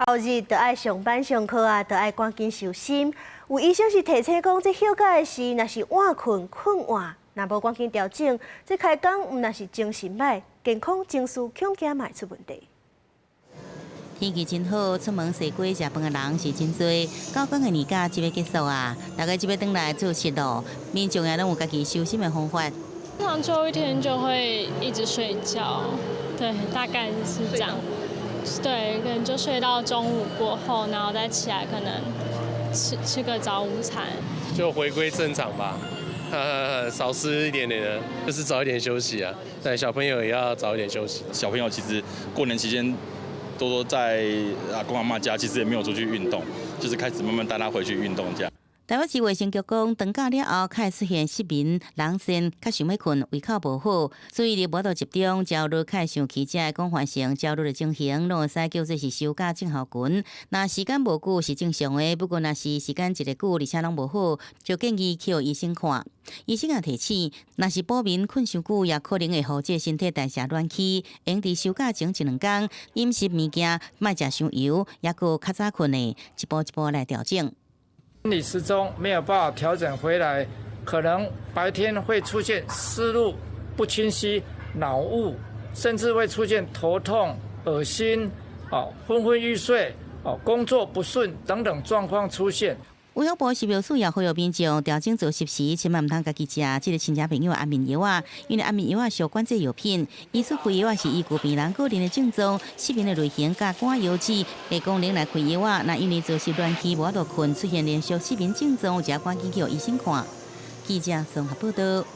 後日就愛上班上課啊，就愛趕緊收心。有醫生是提醒講，這休假的時，若是晚睏睏晚，若無趕緊調整，這開工毋但是精神䆀，健康情緒恐驚嘛會出問題。天氣真好，出門踅街食飯的人是真濟。九工的年假這欲結束啊，大家這欲轉來做實路，民眾也攏有家己收心的方法。通常最後一天就會一直睡覺，對，大概是這樣。對，可能就睡到中午過後，然後再起來，可能吃吃個早午餐。就回歸正常吧，少吃一點點的，就是早一點休息啊。但小朋友也要早一點休息。小朋友其實過年期間多多在阿公阿嬤家，其實也沒有出去運動，就是開始慢慢帶他回去運動這樣。台北市衛生局講，長假了後開始出現失眠、懶散、較想欲睏、胃口無好、注意力無法度集中、焦慮、較會生氣，這個廣泛性焦慮的情形，攏會使叫做是休假症候群。若時間無久是正常的，不過若是時間一個久，而且攏無好，就建議去予醫生看。醫生也提醒，若是補眠睏傷久，也可能會予這身體代謝亂去。應佇休假前一兩工，飲食物件莫食傷油，抑閣較早睏的，一步一步來調整。生理時鐘沒有辦法調整回來，可能白天會出現思路不清晰、腦霧，甚至會出現頭痛、噁心、哦昏昏欲睡、哦工作不順等等狀況出現。衛福部食藥署也呼籲民眾調整作息時，千萬毋通家己食這個親戚朋友的安眠藥啊，因為安眠藥啊屬管制藥品，醫師開藥啊是依據病人個人的症狀、失眠的類型佮肝油脂的功能來開藥啊。若因為作息亂去無法度睏，出現連續失眠症狀，就趕緊去予醫生看。記者綜合報道。